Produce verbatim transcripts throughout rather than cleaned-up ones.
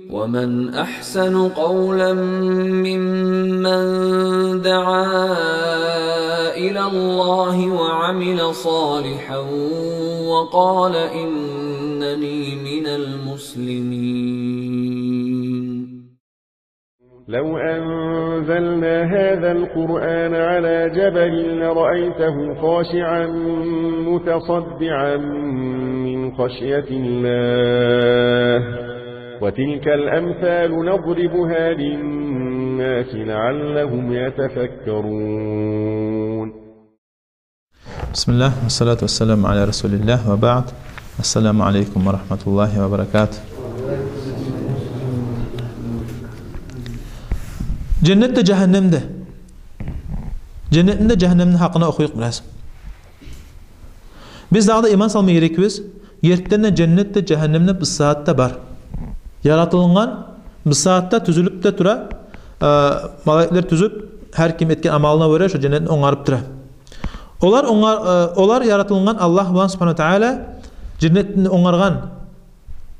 ومن أحسن قولا ممن دعا إلى الله وعمل صالحا وقال إنني من المسلمين. لو أنزلنا هذا القرآن على جبل لرأيته خاشعا متصدعا من خشية الله. وتلك الأمثال نضربها للناس لعلهم يتفكرون. بسم الله والصلاة والسلام على رسول الله وبعد. السلام عليكم ورحمة الله وبركاته. Женнет де, жагьаннем де. Женнетни де, жагьаннемни гьакъына охуюкъ бираз. Биз дагъы да иман салма герекбиз. Гертиден де, женнет де, жагьаннем де бу сагьатда бар. Яратылынгъан, бу сагьатда тюзюлюп де тура. Э, малайиклер тюзюп, гьар ким этген амалына гёре шо женнетни онгарып тура. Олар онгар-, э, олар яратылынгъан Аллагь булан, субгьанагьу ва тааля, женнетни онгаргъан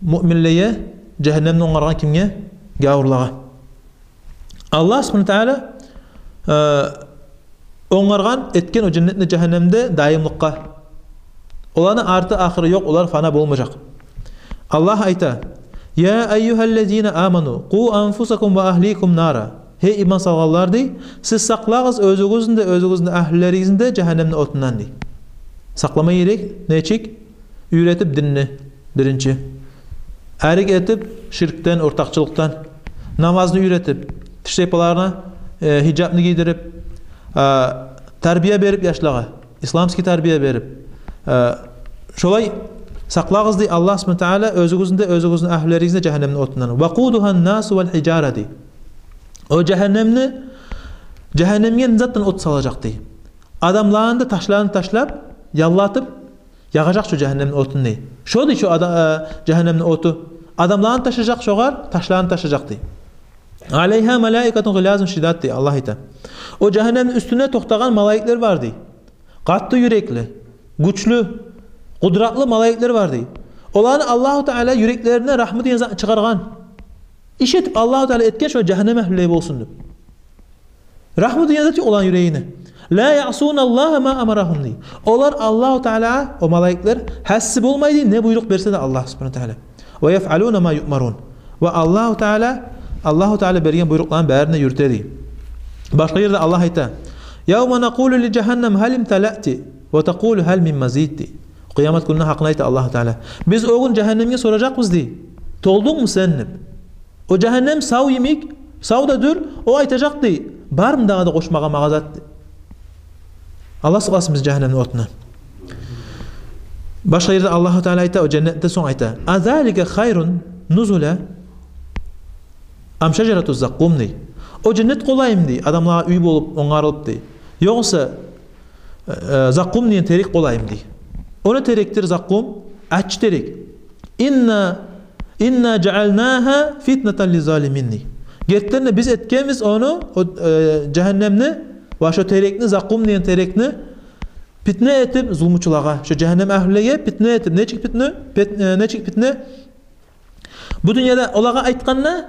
муъминлеге, жагьаннемни онгаргъан кимге? Гавурлагъа. Аллагь субгьанагьу ва тааля, э, онгаргъан, этген о женнетни, жагьаннемни даимликге. Оланы арты-ахыры ёкъ, олар фана болмажакъ. Аллагь айта: يا أيها الذين آمنوا قوا أنفسكم وأهليكم نارا. Гьей иман салгъанлар, дей, сиз сакълагъыз оьзюгюзню де, оьзюгюзню агьлюлеригизни де жагьаннемни отундан, дей. Сакълама герек нечик? Уьйретип динни, биринчи. Арек этип ширкден, ортакъчылыкъдан. Намазны уьйретип, тиштайпаларына, э, гьижапны гийдирип, э, тарбия берип яшлагъа, исламский тарбия берип. Э, шолай сакълагъыз, дей Аллагь субгьанагьу ва тааля, оьзюгюзню де, оьзюгюзню агьлюлеригизни де жагьаннемни отундан. وقودها الناس والحجارة, дей. О жагьаннемни, жагьаннемге не затдан от салажакъ, дей? Адамланы да, ташланы ташлап, яллатып, ягъажакъ шо жагьаннемни отун, дей. Шо, дей, шо ада-, э, жагьаннемни оту. Адамланы ташлажакъ шогъар, ташланы ташлажакъ, дей. عليها ملائكة غلاظ شداد, дей, Аллагь айта. О жагьаннемни уьстюнде токътагъан малайиклер бар, дей. Къатты юрекли, гючлю, къудратлы малайиклер бар, дей. Оланы Аллагьу Таала юреклерине рагьму деген затны чыгъаргъан. Иш этип Аллагьу Таала этген шо жагьаннем агьлюлей болсун деп. Рагьму деген зат ёкъ оланы юрегине. لا يعصون الله ما أمرهم, дей. Олар Аллагьу Таала, о малайиклер, гьасси болмай, дей, не буйрукъ берсе де Аллагь субгьанагьу ва таала. ويفعلون ما يؤمرون. Ва Аллагьу Таала, Аллагьу Таала берген буйрукъланы барын да юрюте, дей. Башгъа ерде Аллагь айта: يوم نقول لجهنم هل امتلأت وتقول هل من مزيد, дей. Къыямат гюнню гьакъын айта Аллагьу Таала. Биз о гюн жагьаннемге соражакъбыз, дей: толдунгму сен деп. О жагьаннем сав йимик, сав да дюр, о айтажакъ, дей: бармы дагъы да къошмагъа магъа зат, деп. Аллагь сакъласын бизин жагьаннемни отундан. Башгъа ерде Аллагьу Таала айта, о женнетден сонг айта: أذلك خير نزلا أم شجرة الزقوم, дей. О женнет къолаймы, дей, адамлагъа уьй болуп, онгарылып, дей. Ёгъесе э, закъум деген терек къолаймы, дей. О не терекдир закъум? Аччы терек. إنا، إنا جعلناها فتنة للظالمين, дей. Гертиден де биз этгенбиз ону, о, э, жагьаннемни ва шо терекни, закъум деген терекни, питне этип зулмучулагъа. Шо жагьаннем агьлюлеге питне этип. Нечик питне? Пет-, э, нечик питне? Бу дюньяда олагъа айтгъанда,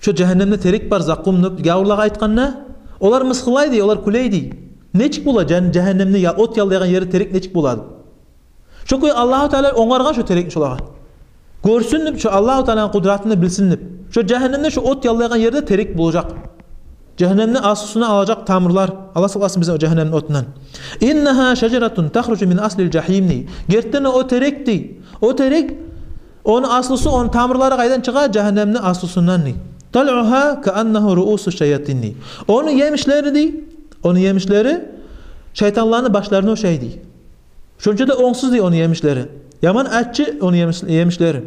шо жагьаннемде терек бар, закъум деп, гавурлагъа айтгъанда, олар мысгъыллай, дей, олар кюлей, дей. Нечик бола жан-, жагьаннемде я-, от яллайгъан ерде терек нечик бола деп. Шо кюй Аллагьу Таала онгаргъан шо терекни шолагъа. Гёрсюн деп, шо Аллагьу Тааланы къудратын билсин деп. Шо жагьаннемде шо от яллайгъан ерде терек болажакъ. Жагьаннемни аслусуна алажакъ тамурлар. Аллагь сакъласын бизин о жагьаннемни отундан. إنها شجرة تخرج من أصل الجحيم, дей. Гертиден о терек, дей. О терек, ону аслусу, ону тамурлары къайдан чыгъа? Жагьаннемни аслусундан, дей. طلعها كأنه رءوس الشياطين, дей. Ону емишлери, дей. Ону емишлери шайтанланы башларына ошай, дей. Шонча да онгсуз, дей, ону емишлери. Яман аччы ону емиш-, емишлери.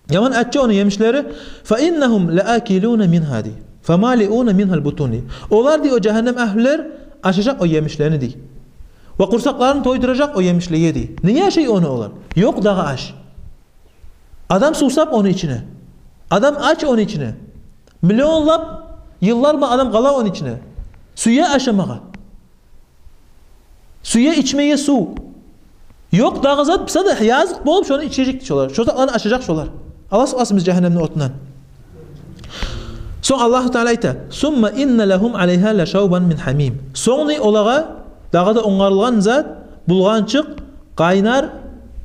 Яман аччы ону емишлери. فإنهم لآكلون منها, дей. فمالئون منها البطون, дей. Олар, дей, о жагьаннем агьлюлер ашажакъ о емишлени, дей. Ва къурсакъларын тойдуражакъ о емишлеге, дей. Неге ашай ону олар? Ёкъ дагъы аш. Адам сувсап ону ичине. Адам ач ону ичине. Миллионлап йыллар булан адам къала ону ичине. Сюе ашамагъа. Сюе ичмеге сув. Ёкъ дагъы зат, буса да языкъ болуп, шону ичежек шолар. Шо затланы ашажакъ шолар. Аллагь сакъласын бизин жагьаннемни отундан. Сонг Аллагьу Таала айта: «Сумма инна лагьум алайгьа лашавбан мин гьамим». Сонг дей олагъа дагъы да онгарылгъан зат, булгъанчыкъ, къайнар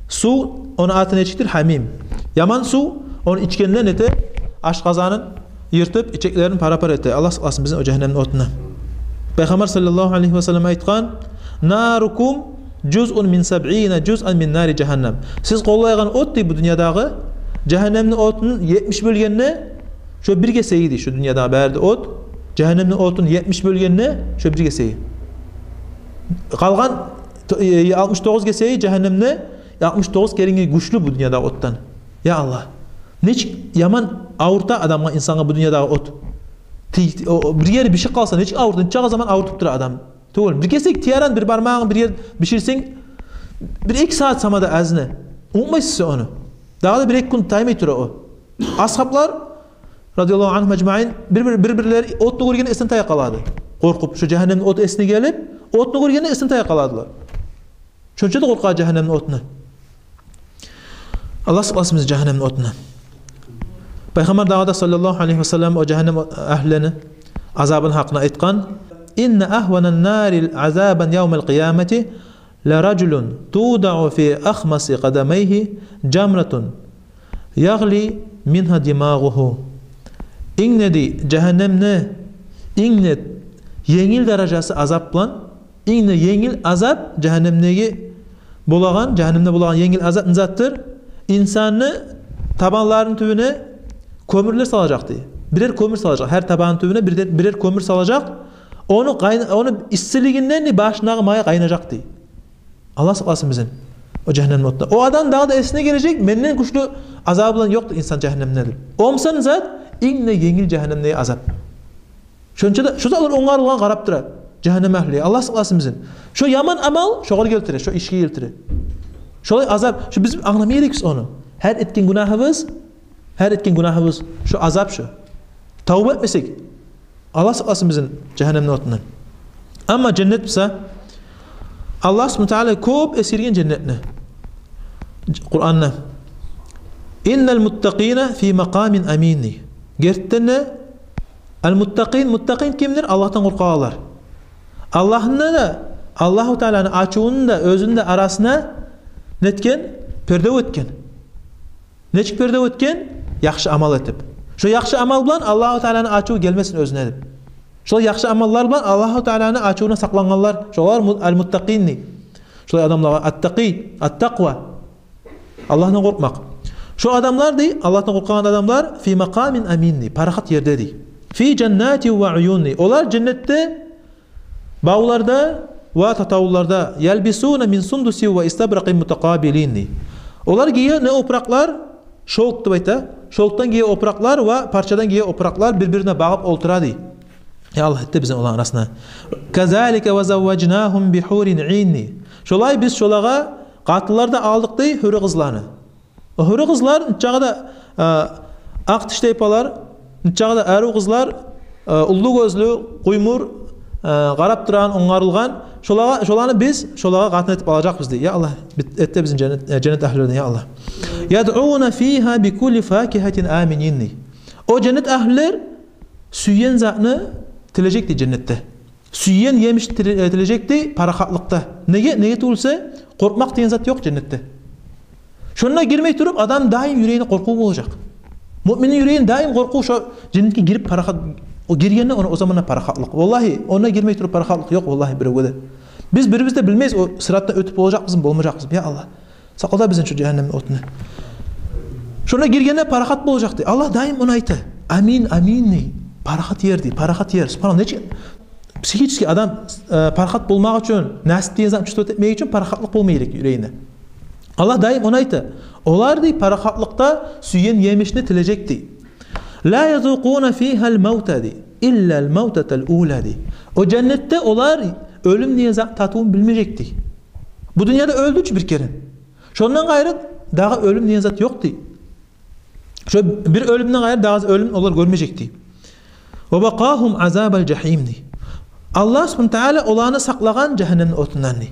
сув, ону аты нечикдир? Гьамим. Яман сув, ону ичгенде нете, ашкъазанын йыртып, ичеклерин пара-пара эте. Аллагь сакъласын бизин о жагьаннемни отундан. Пайхаммар саллаллагьу алайгьи ва саллам айтгъан: «Нарукум жузъун мин сабъина жузъан мин нари жагьаннам». Сиз къоллайгъан от дей бу дюньядагъы, жагьаннемни отун етмиш бёлгенде шо бир гесеги дей, шо дюньядагъы бары да от, жагьаннемни отун етмиш бёлгенде шо бир гесеги. Къалгъан т-, э, алтмыш тогъуз гесеги жагьаннемде алтмыш тогъуз керенге гючлю бу дюньядагъы отдан. Я Аллагь. Нечик яман авурта адамгъа, инсангъа бу дюньядагъы от. Ти-, о, о, бир ери бишип къалса, нечик авурта, нече заман авуртуп тура адам. Тюгюл, бир гесек тиярын, бир бармагъын бир ер биширсенг, бир-эки сагьат сама да азны. Унутмайсыз сен ону. Дагъы да бир-эки гюн таймай тура о. Асгьаблар, радияллагьу ангьум ажмаин, бир-бир, бир-бирлери отну гёргенде эсден тая къалады. Къоркъуп, шо жагьаннемни от эсине гелип, отну гёргенде эсден тая къаладылар. Шонча да къоркъа жагьаннемни отну. Аллагь сакъласын бизин жагьаннемни отундан. Пайхаммар дагъы да саллаллагьу алайгьи ва саллам о жагьаннем агьлини азабын гьакъында айтгъан: «Инна агьванан нари азабан явмал къиямати ла ражулун тудагъу фи ахмаси къадамайгьи жамратун ягъли мингьа димагъугьу». Инг де дей жагьаннемни, инг де енгил даражасы азап булан, инг де енгил азап жагьаннемдеги болагъан, жагьаннемде болагъан енгил азап не затдыр? Инсанны табанларыны тюбюне кёмюрлер салажакъ дей. Бирер кёмюр салажакъ. Гьар табанны тюбюне бирер, бирер кёмюр салажакъ. Ону къайн-, ону иссилигинден де башындагъы мая къайнажакъ дей. Аллагь сакъласын бизин о жагьаннемни отундан. О адам дагъы да эсине гележек: менден гючлю азабы булан ёкъдур инсан жагьаннемде деп. О буса не зат? Инг де енгил жагьаннемдеги азап. Шонча да, шо затлар онгарылгъан къарап тура жагьаннем агьли. Аллагь сакъласын бизин. Шо яман амал шогъар гелтире, шо ишге гелтире. Шолай азап, шо биз англама герекбиз ону. Гьар этген гюнагьыбыз, гьар этген гюнагьыбыз шо азап шо. Тавба этмесек, Аллагь сакъласын бизин жагьаннемни отундан. Амма женнет буса, Аллагь субгьанагьу ва таала кёп эсгерген женнетни Къуранда. «Иннал муттакъина фи макъамин амин». Гертиден де, ал-муттакъин, муттакъин кимдир? Аллагьдан къоркъагъанлар. Аллагьны да, Аллагьу Тааланы ачувуну да, оьзюню де арасына нетген? Пердев этген. Нечик пердев этген? Яхшы амал этип. Шо яхшы амал булан Аллагьу Тааланы ачуву гелмесин оьзюне деп. Шо яхшы амаллар булан Аллагьу Тааланы ачувундан сакълангъанлар, шолар му-, ал-муттакъин дей. Шолай адамлагъа ат-такъи, ат-такъва. Аллагьдан къоркъмакъ. Шо адамлар дей, Аллагьдан къоркъагъан адамлар, фи макъамин амин дей, парахат ерде дей. Фи жаннатин ва уюн дей. Олар женнетде бавларда ва татавулларда, «ялбисуна мин сундусин ва истабракъин мутакъабилин» дей. Олар гие не опуракълар? Шёлк деп айта. Шёлкдан гие опуракълар ва парчадан гие опуракълар бир-бирине багъып олтура дей. Я Аллагь, эт де бизин оланы арасына. «Казалика ва завважнагьум би гьурин ин» дей. Шолай биз шолагъа къатынлар да алдыкъ дей, гьюри къызланы. О гьюри къызлар нечакъы да, а, акъ тиштайпалар, нечакъы да арив къызлар, а, уллу гёзлю, къуймур, а, къарап турагъан, онгарылгъан, шолагъа, шоланы биз шолагъа къатын этип алажакъбыз дей. Я Аллагь, бит-, эт де бизин женнет, э, женнет агьлилерден, я Аллагь. «Ядъуна фигьа би кулли факигьатин аминин» дей. О женнет агьлилер сюйген затны тилежек дей женнетде. Сюйген емиш тиле-, э, тилежек дей парахатлыкъда. Неге? Неге тюгюлсе, къоркъмакъ деген зат ёкъ женнетде. Шонда гирмей туруп, адам даим юрегинде къоркъув болажакъ. Муъминни юрегинде даим къоркъув, шо женнетге гирип парахат, о гиргенде ону, о заманда парахатлыкъ. Валлагьи, онда гирмей туруп парахатлыкъ ёкъ, валлагьи, биревге де. Биз бирибиз де билмейбиз, о сыратдан оьтюп болажакъбызмы, болмажакъбызмы, я Аллагь. Сакъла да бизин шо жагьаннемни отундан. Шонда гиргенде парахат болажакъ дей. Аллагь даим ону айта. Амин, амин дей. Парахат ер дей, парахат ер. Субгьаналлагь, нечик психический адам, э, парахат болмакъ учун, насип деген затны чувствовать этмек учун парахатлыкъ болма герек юрегинде. Аллагь даим ону айта. Олар дей парахатлыкъда сюйген емишни тилежек дей. «Ла язукъуна фигьал мавта» дей. «Иллал мавтатал ула» дей. О женнетде олар оьлюм деген зат татывун билмежек дей. Бу дюньяда оьлдю чю бир керен. Шондан къайры дагъы оьлюм деген зат ёкъ дей. Шо бир оьлюмден къайры дагъы оьлюм олар гёрмежек дей. «Ва вакъагьум азабал жагьим» дей. Аллагь субгьанагьу ва таала оланы сакълагъан жагьаннемни отундан дей.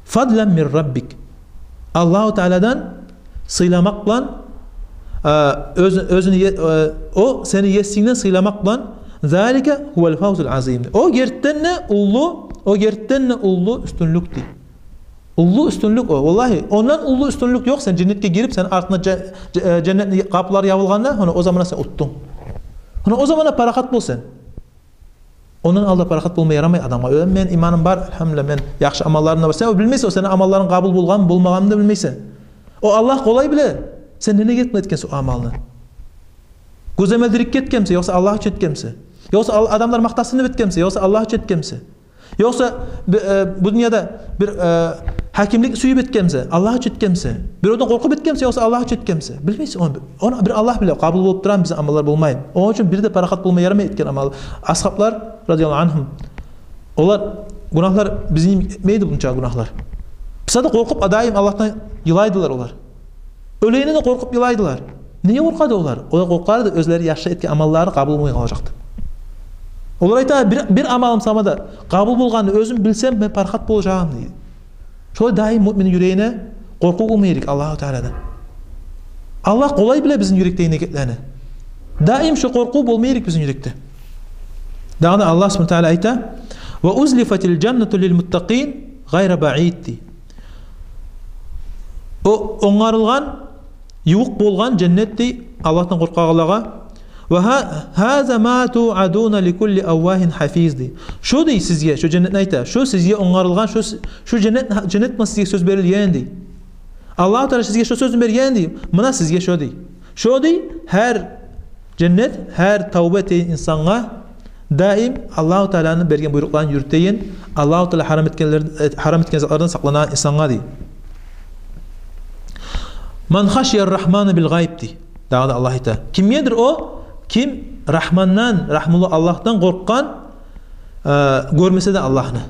«Фадлан мин раббик». Аллагьу Тааладан сыйламакъ булан, э, оьз-, оьзюню е-, э, о сени Есингден сыйламакъ булан. «Залика гьувал фавзул азим». О гертиден де уллу, о гертиден де уллу уьстюнлюк дей. Уллу уьстюнлюк о. Валлагьи, ондан уллу уьстюнлюк ёкъ. Сен женнетге гирип, сени артынга же-, же-, э, женнетни къапулары ябылгъанда, гьона о заманда сен утдунг. Гьона о заманда парахат бол сен. Ондан алда парахат болма ярамай адамгъа. Оьлем, мен иманым бар, альгьамдулиллагь, мен яхшы амалларым да бар. Сен о билмейсен, о сени амалларынг къабул болгъанмы, болмагъанмы да билмейсен. О Аллагь къолай биле. Сен неге этме этгенсен о амалны? Гёземелдирикге этгенмисен, ёкъса Аллагь учун этгенмисен? Ёкъса ал-, адамлар макътасын деп этгенмисен, ёкъса Аллагь учун этгенмисен? Ёкъса бу, э, бу дюньяда бир, э, гьакимлик сююп этгенмисен, Аллагь учун этгенмисен? Биревден къоркъуп этгенмисен, ёкъса Аллагь учун этгенмисен? Билмейсен ону. Ону бир Аллагь биле, къабул болуп турамы бизин амаллар, болмаймы. Ону учун бир де парахат болма ярамай этген амал. Асгьаблар, радияллагьу ангьум, олар гюнагьлар бизин этмейди, мунча гюнагьлар. Буса да къоркъуп, даим Аллагьдан йылайдылар олар. Оьлегенине де къоркъуп йылайдылар. Неге къоркъады олар? Олар къоркъады оьзлери яхшы этген амаллары къабул болмай къалажакъ деп. Олар айта: «Бир, бир амалым сама да къабул болгъанны оьзюм билсем, мен парахат болажагъым», — дейди. Шолай даим муъминни юрегине къоркъув болма герек Аллагьу Тааладан. Аллагь къолай биле бизин юрекдеги негетлени. Даим шо къоркъув болма герек бизин юрекде. Дагъы да Аллагь субгьанагьу ва таала айта: «Ва узлифатил жаннату лил муттакъин гъайра баид», — дей. О онгарылгъан, ювукъ болгъан женнет дей Аллагьдан къоркъагъанлагъа. «Ва гьа-, гьаза ма туъадуна ли кулли аввагьин гьафиз», — дей. Шо дей сизге, шо женнетни айта, шо сизге онгарылгъан, шо с-, шо женнет, женнет булан сизге сёз берилген дей. Аллагьу Таала сизге шо сёзню берген дей. Муна сизге шо дей. Шо дей, гьар женнет, гьар тавба этеген инсангъа даим Аллагьу Тааланы берген буйрукъларын юрютеген, Аллагьу Таала гьарам этгенлер-, э, гьарам этген затлардан сакъланагъан инсангъа дей. «Ман хашияр рагьмана бил гъайб», — дей. Дагъы да Аллагь айта: «Кимгедир о, ким Рагьмандан, рагьмулу Аллагьдан къоркъгъан, э, гёрмесе де Аллагьны.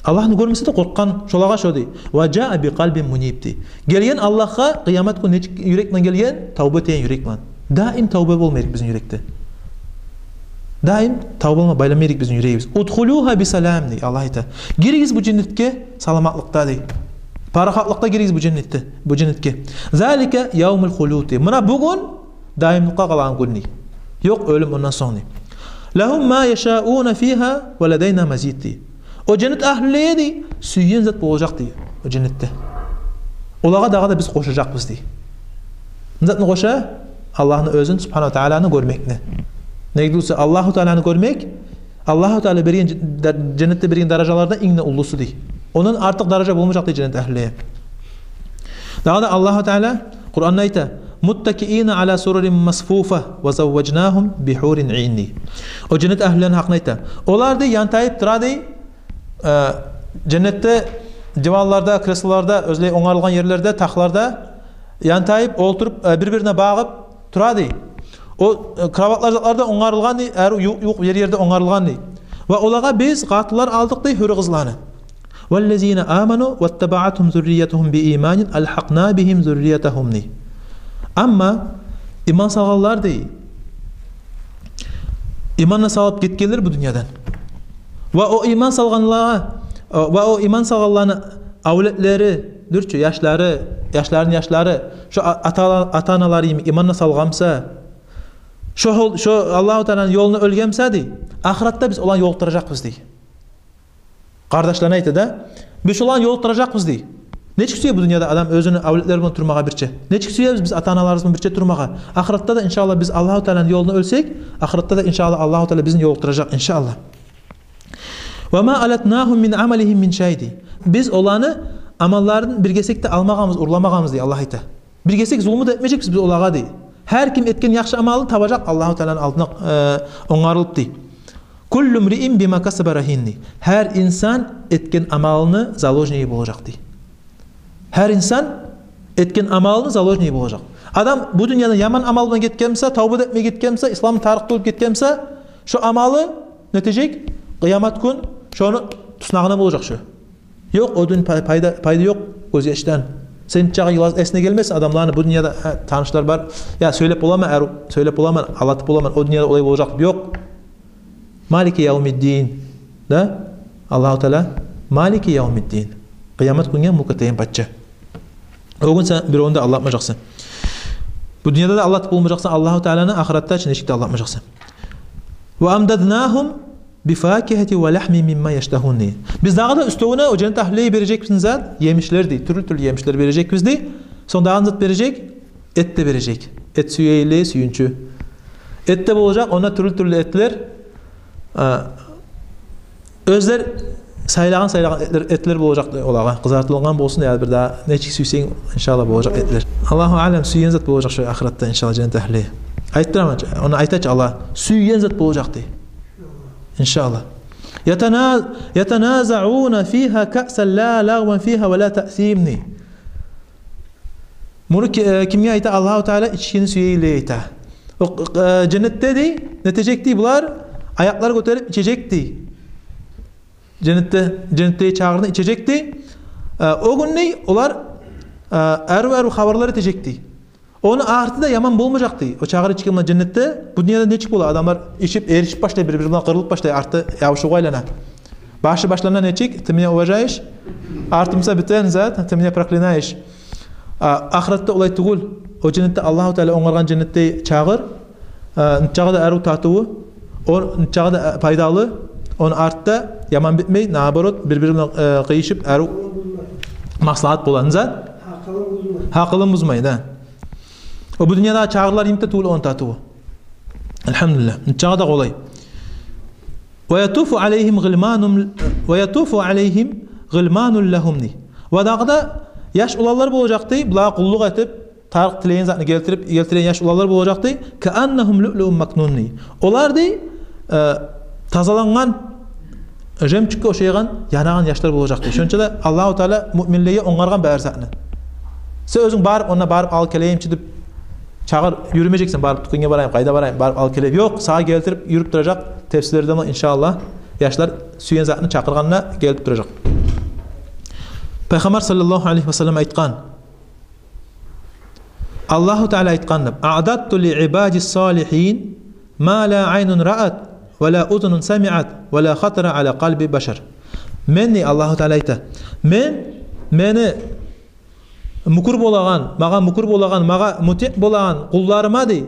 Аллагьны гёрмесе де къоркъгъан, шолагъа шо дей. Ва жаа би къалбин муниб», — дей. Гелген Аллагьгъа къыямат гюн нечик юрек булан гелген? Тавба этеген юрек булан. Даим тавба болма герек бизин юрекде. Даим тавба булан байлама герек бизин юрегибиз. «Удхулюгьа би салам», — дей Аллагь айта. «Гиригиз бу женнетге саламатлыкъда», — дей. «Парахатлыкъда гиригиз бу женнетге, бу женнетге. Залика явмул хулуд», — дей. Муна бугюн даимликге къалагъан гюн дей. Ёкъ оьлюм ондан сонг дей. «Лагьум ма яшауна фигьа ва ладайна мазид», — дей. О женнет агьлюлеге дей сюйген зат болажакъ дей о женнетде. Олагъа дагъы да биз къошажакъбыз дей. Не затны къоша? Аллагьны оьзюн, субгьанагьу ва тааланы гёрмекни. Неге десе, Аллагьу Тааланы гёрмек Аллагьу Таала берген ж-, да-, женнетде берген даражалардан инг де уллусу дей. Ондан артыкъ даража болмажакъ дей женнет агьлюлеге. Дагъы да Аллагьу Таала Къуранда айта: «Муттакиина ала сурурин масфуфа ва завважнагьум би гьурин ин», — дей. О женнет агьлюлени гьакъында айта. Олар дей янтайып тура дей, э, женнетде диванларда, креслоларда, оьзлеге онгарылгъан ерлерде, тахларда янтайып олтуруп, э, бир-бирине багъып тура дей. О, э, кроватлар, затлар да онгарылгъан дей, гьар ю-, ювукъ ер-ерде онгарылгъан дей. Ва олагъа биз къатынлар алдыкъ дей, гьюр къызланы. «Валлазина аману ваттабаатгьум зурриятугьум би иманин алгьакъна бигьим зурриятагьум», — дей. Амма иман салгъанлар дей, иманны салып гетгенлер бу дюньядан. Ва о иман салгъанлагъа, ва о иман салгъанланы авлетлери, дюрчю, яшлары, яшларыны яшлары, шо а-, ата-, ата-аналары йимик иманны салгъан буса, шо гьол-, шо Аллагьу Тааланы ёлуна оьлген буса дей, ахыратда биз оланы ёлукътуражакъбыз дей. Къардашланы айта да, биз шоланы ёлукътуражакъбыз дей. Нечик сюе бу дюньяда адам оьзюню авлетлери булан турмагъа бирче? Нечик сюебиз биз ата-аналарыбыз булан бирче турмагъа? Ахыратда да, иншааллагь, биз Аллагьу Тааланы ёлуна оьлсек, ахыратда да, иншааллагь, Аллагьу Таала бизин ёлукътуражакъ, иншааллагь. «Ва ма алатнагьум мин амалигьим мин шай», — дей. Биз оланы амалларын бир гесек де алмагъанбыз, урламагъанбыз дей, Аллагь айта. Бир гесек зулму да этмежекбиз биз олагъа дей. Гьар ким этген яхшы амалын табажакъ Аллагьу Тааланы алдына, э, онгарылып дей. «Куллу мриин бима касаба рагьин», — дей. Гьар инсан этген амалыны заложниги болажакъ дей. Гьар инсан этген амалыны заложниги болажакъ. Адам бу дюньядан яман амал булан гетген буса, тавба да этмей гетген буса, исламны тарыкъ тюгюл гетген буса, шо амалы нетежек? Къыямат гюн шону туснагъына болажакъ шо. Ёкъ, о дюнь пай-, пайда, пайда ёкъ гёзьяшдан. Сен чагъы йылайсан, эсинге гелмесин адамланы, бу дюньяда, гьа, танышлар бар. Я, сёйлеп боламан, ару, сёйлеп боламан, алатып боламан, о дюньяда олай болажакъ деп. Ёкъ. «Малики явмиддин», да? Аллагьу Таала «Малики явмиддин». Къыямат гюнге мюлк этеген пача. О гюн сен биревню де алдатмажакъсан. Бу дюньяда да алдатып болмажакъсан Аллагьу Тааланы, ахыратда чы нечик де алдатмажакъсан. «Ва амдаднагьум бифакигьати ва лагьми мимма яштагьун», — дей. Биз дагъы да уьстевюне о женнет агьлюге бережекбиз зат, емишлер дей, тюрлю-тюрлю емишлер бережекбиз дей. Сонг дагъы зат бережек, эт де бережек. Эт сюегенлеге сююнчю. Эт де болажакъ, онда тюрлю-тюрлю этлер. А, оьзлер сайлагъан, сайлагъан этлер, этлер болажакъ олагъа. Къызартылгъан болсун, я бир дагъы нечик сюйсенг, иншаллагь, болажакъ этлер. Аллагьу аълам, сюйген зат болажакъ шо ахыратда, иншаллагь, женнет агьлюге. Айтдыраман чы, ону айта чы Аллагь, сюйген зат болажакъ дей. Иншаллагь. «Ятана-, ятаназаъуна фигьа каъсан ла лагван фигьа ва ла таъсим», — дей. Муну ки-, э, кимге айта? Аллагьу Таала ичгини сюегенлеге айта. О, э, женнетде дей, нетежек дей булар, аякълар гётерип ичежек дей. Женнетде, женнетдеги чагъырны ичежек дей. Э, о гюн дей олар, э, арив-арив хабарлар этежек дей. Ону арты да яман болмажакъ дей. О чагъыр ичген булан женнетде, бу дюньяда нечик бола? Адамлар ичип, эришип башлай, бир-бири булан къырылып башлай, арты ябушувгъа айлана. Башы башлана нечик? Ты меня уважаешь? Арты буса битген зат, ты меня проклинаешь. А, ахыратда олай тюгюл. О женнетде, Аллагьу Таала онгаргъан женнетде чагъыр, а, нечакъы да арив татыву, о нечакъы да, а, пайдалы, ону арты да яман битмей, наоборот, бир-бири булан, э, къыйышып, арив маслагьат болагъан зат. Гьакъылын бузмай. Гьакъылын бузмай, да. О бу дюньядагъы чагъырлар йимик де тюгюл ону татыву. Альгьамдулиллагь. Нечакъы да къолай. «Ва ятуфу алайгьим гъилманун, ва ятуфу алайгьим гъилманун лагьум», — дей. Ва дагъы да яш уланлар болажакъ дей, булагъа къуллукъ этип, тарыкъ тилеген затны гелтирип, гелтиреген яш уланлар болажакъ дей. «Каъаннагьум луълуъун макнун», — дей. Олар дей, э, тазалангъан жемчюкге ошайгъан, янагъан яшлар болажакъ дей. Шонча да Аллагьу Таала муъминлеге онгаргъан бар затны. Сен оьзюнг барып, онда барып алып гелейим чи деп чакъырып юрюмежексен, барып тюкенге барайым, къайда барайым, барып алып гелейим. Ёкъ, сагъа гелтирип юрюп туражакъ тепсилерден, иншаллагь. Яшлар сюйген затны чакъыргъанда гелип туражакъ. Пайхаммар саллаллагьу алайгьи ва саллам айтгъан, Аллагьу Таала айтгъан деп: «Аъдатту ли ибади салигьин ма ла айнун раат, ва ла узунун самиат, ва ла хатара ала къалби башар». Мен, дей, Аллагьу Таала айта, мен, мени мюкюр болагъан, магъа мюкюр болагъан, магъа мутиъ болагъан къулларыма, дей,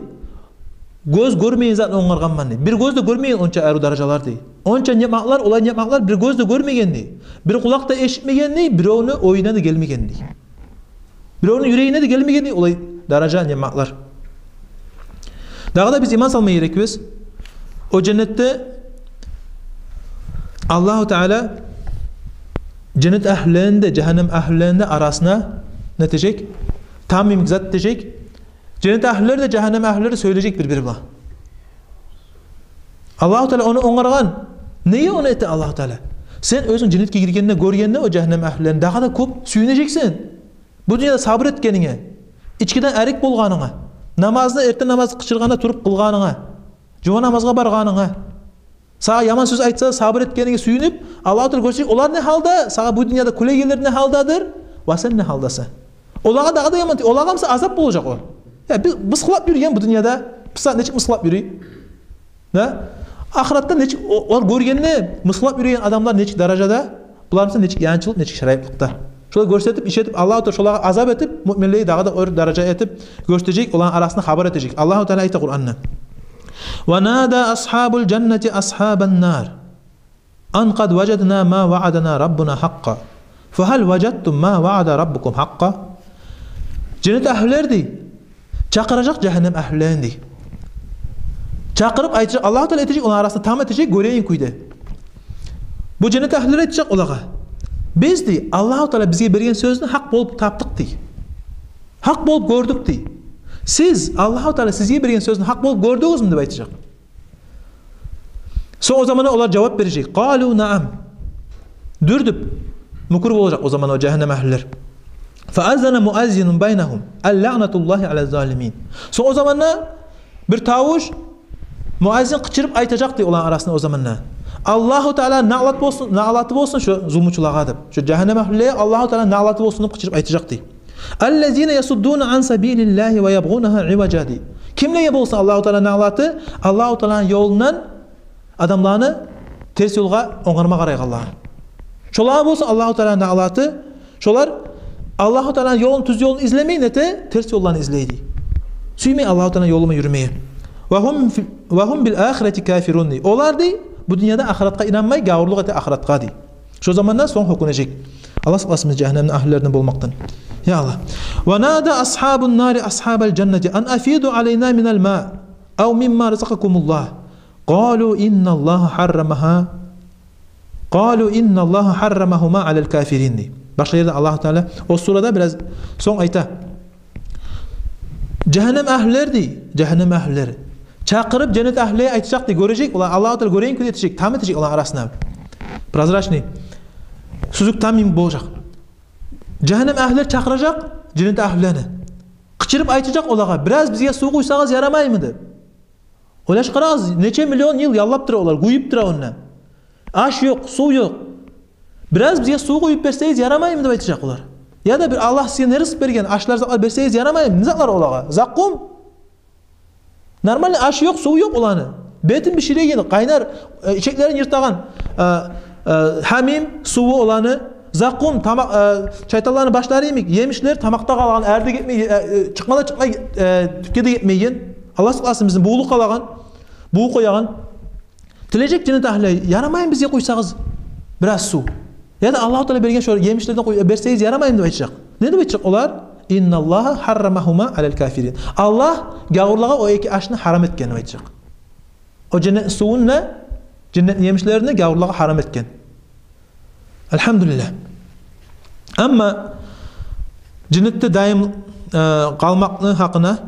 гёз гёрмейген затны онгаргъанман, дей. Бир гёз де гёрмейген онча арив даражалар, дей. Онча ниъматлар, олай ниъматлар бир гёз де гёрмеген, дей. Бир къулакъ да эшитмеген, дей, биревню оюна да гелмеген, дей. Биревню юрегине де гелмеген, дей, олай даража, ниъматлар. Дагъы да биз иман салма герекбиз. О женнетде Аллагьу Таала женнет агьлюлени де, жагьаннем агьлюлени де арасына нетежек? Там йимик зат этежек. Женнет агьлюлер де, жагьаннем агьлюлер де сёйлежек бир-бири булан. Аллагьу Таала ону онгаргъан. Неге ону эте Аллагьу Таала? Сен оьзюнг женнетге гиргенде, гёргенде о жагьаннем агьлюлени, дагъы да кёп сююнежексен. Бу дюньяда сабур этгенинге, ичкиден арек болгъанынга, намазны, эртен намаз къычыргъанда туруп къылгъанынга, жума намазгъа баргъанынга, сагъа яман сёз айтса, сабур этгенинге сююнюп, Аллагьу Таала гёрсетежек, олар не гьалда, сагъа бу дюньяда кюлегенлер не гьалдадыр, ва сен не гьалдасанг. Олагъа дагъы да яман, олагъа буса азап болажакъ о. Я, биз мысгъыллап юрюген бу дюньяда, биз нечик мысгъыллап юрюй? Да? Ахыратда нечик, о-, олар гёргенде мысгъыллап юрюген адамлар нечик даражада, булар буса нечик янчылып, нечик шарайыплыкъда. Шолай гёрсетип, иш этип, Аллагьу Таала шолагъа азап этип, муъминлеге дагъы да оьр даража этип гёрсетежек, оланы арасында хабар этежек. Аллагьу Таала айта Къуранда: «Ва нада асгьабул жаннати асгьабан нар ан къад важадна ма ваъадана раббуна гьакъкъа. Фагьал важадтум ма ваъада раббукум гьакъкъа?» Женнет агьлюлер, дей, чакъыражакъ жагьаннем агьлюлерин, дей. Чакъырып айтажакъ, Аллагьу Таала этежек, оланы арасында там этежек, гёреген кюйде. Бу женнет агьлюлер айтажакъ олагъа: «Биз, дей, Аллагьу Таала бизге берген сёзню гьакъ болуп тапдыкъ, дей. Гьакъ болуп гёрдюк, дей. Сиз Аллагьу Таала сизге берген сёзню гьакъ болуп гёрдюгюзмю?» — деп айтажакъ. Сонг о заманда олар жавап бережек: «Къалу наъам». «Дюр», — деп, мюкюр болажакъ о заманда о жагьаннем агьлюлер. «Фааззана муаззинун байнагьум: аллагьнатуллагьи алаз залимин». Сонг о заманда бир тавуш, муаззин къычырып айтажакъ, дей, оланы арасында о заманда: «Аллагьу Тааланы налат болсун, налаты болсун шо зулмучулагъа», — деп. Шо жагьаннем агьлюлеге «Аллагьу Тааланы налаты болсун» деп къычырып айтажакъ, дей. «Аллазина ясуддуна ан сабилиллагьи ва ябгъунагьа иважа», — дей. Кимлеге болсун Аллагьу Тааланы налаты? Аллагьу Тааланы ёлундан адамланы терс ёлгъа онгарма къарайгъанлагъа. Шолагъа болсун Аллагьу Тааланы налаты. Шолар Аллагьу Тааланы ёлун, тюз ёлун излемей, нете, терс ёлланы излей, дей. Сюймей Аллагьу Тааланы ёлу булан юрюмеге. «Ва гьум фи-, ва гьум бил ахирати кафирун», дей. Олар, дей, бу дюньяда ахыратгъа инанмай, гавурлукъ эте ахыратгъа, дей. Шо заманда сонг гьёкюнежек. Аллагь сакъласын бизин жагьаннемни агьлюлеринден болмакъдан. Я Аллагь. «Ва нада асгьабун нари асгьабал жаннати ан афиду алайна минал маи ав мимма разакъакумуллагь. Къалу инналлагьа гьаррамагьа, къалу инналлагьа гьаррамагьума алал кафирин», дей. Башгъа ерде Аллагьу Таала о сурада бираз сонг айта. Жагьаннем агьлюлер, дей, жагьаннем агьлюлер чакъырып, женнет агьлюлеге айтажакъ, дей, гёрежек олар, Аллагьу Таала гёреген кюйде этежек, там этежек оланы арасына. Прозрачный. Сюзюк там йимик болажакъ. Жагьаннем агьлюлер чакъыражакъ женнет агьлюлени. Къычырып айтажакъ олагъа: «Бираз бизге сув къуйсагъыз ярамаймы?» деп. Ойлашып къарагъыз, нече миллион йыл яллап тура олар, гююп тура онда. Аш ёкъ, сув ёкъ. «Бираз бизге сув къуюп берсегиз ярамаймы?» деп айтажакъ олар. Яда бир Аллагь сизге не рызкъ берген, ашлар, затлар берсегиз ярамаймы? Не затлар олагъа? Закъум. Нормальный аш ёкъ, сув ёкъ оланы. Бетин биширеген, къайнар, э, ичеклерин йыртагъан, э, э, гьамим суву оланы. Закъум, тамакъ, э, шайтанланы башлары йимик, емишлер тамакъда къалагъан, ари де гетмей, э, э, чыкъма да чыкъмай, э, тюпге де гетмейген. Аллагь сакъласын бизин, бувулуп къалагъан, бувуп къоягъан. Тилежек женнет агьлюлер: «Ярамаймы бизге къуйсагъыз бираз сув? Яда Аллагьу Таала берген шо емишлерден къуй-, берсегиз ярамаймы?» деп айтажакъ. Не деп айтажакъ олар? «Инналлагьа гьаррамагьума алал кафирин». Аллагь гавурлагъа о эки ашны гьарам этген деп айтажакъ. О женнет сувун да, женнет емишлерин де гавурлагъа гьарам этген. Альгьамдулиллагь. Амма женнетде даим, э, къалмакъны гьакъына,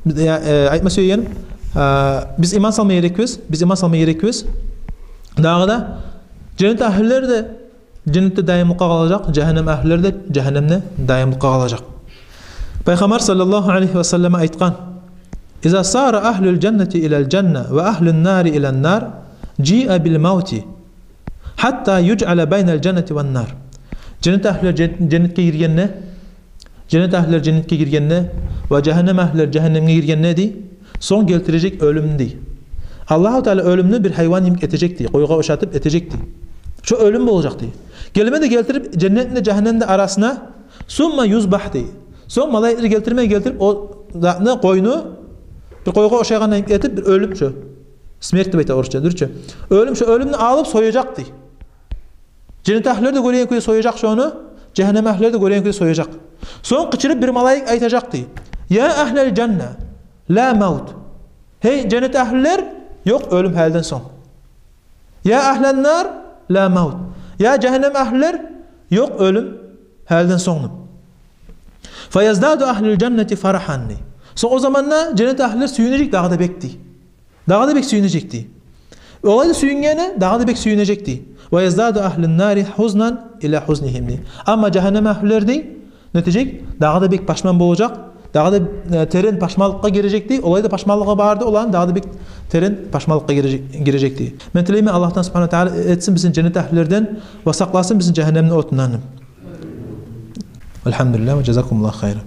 э, айтма сюегеним, э, биз иман салма герекбиз, биз иман салма герекбиз. Дагъы да женнет агьлюлер де женнетде даимликге къалажакъ, жагьаннем агьлюлер де жагьаннемде даимликге къалажакъ. Пайхаммар саллаллагьу алайгьи ва саллам айтгъан: «Иза сара агьлул жаннати илал жанна ва агьлун нари илан нар, жиа бил мавти, гьатта южъала байнал жаннати ван нар». Женнет агьлюлер жен-, женнетге гиргенде, женнет агьлюлер женнетге гиргенде ва жагьаннем агьлюлер жагьаннемге гиргенде, дей, сонг гелтирежек оьлюмню, дей. Аллагьу Таала оьлюмню бир гьайван йимик этежек, дей, къойгъа ошатып этежек, дей. Шо оьлюм болажакъ, дей. Гелме де гелтирип, женнетни де жагьаннемни де арасына, сумма юзбагь, дей. Сонг малайиклер гелтирме гелтирип, о затны, къойну бир къойгъа ошайгъан йимик этип, бир оьлюм шо. Смерть деп айта орусча, дюрче. Оьлюм, шо оьлюмню алып сояжакъ, дей. Женнет агьлюлер де гёреген кюйде сояжакъ шону, жагьаннем агьлюлер де гёреген кюйде сояжакъ. Сонг къычырып бир малайик айтажакъ, дей: «Я агьлал жанна, ла мавт». Гьей женнет агьлюлер, ёкъ оьлюм гьалиден сонг. «Я агьлан нар, ла мавт». Я жагьаннем агьлюлер, ёкъ оьлюм гьалиден сонг. «Фаяздаду агьлул жаннати фарагьан», дей. Сонг о заманда женнет агьлюлер сююнежек дагъы да бек, дей. Дагъы да бек сююнежек, дей. Олай да сююнгени, дагъы да бек сююнежек, дей. «Ва яздаду агьлун нари гьузнан ила гьузнигьим», дей. Амма жагьаннем агьлюлер, дей, нетежек? Дагъы да бек пашман болажакъ, дагъы да, э, терен пашманлыкъгъа гирежек, дей. Олай да пашманлыгъы барды оланы, дагъы да бек терен пашманлыкъгъа гирежек, гирежек, дей. Мен тилеймен, Аллагьдан субгьанагьу ва таала этсин бизин женнет агьлюлерден ва сакъласын бизин жагьаннемни отундан. Альгьамдулиллагь ва жазакумуллагьу хайран.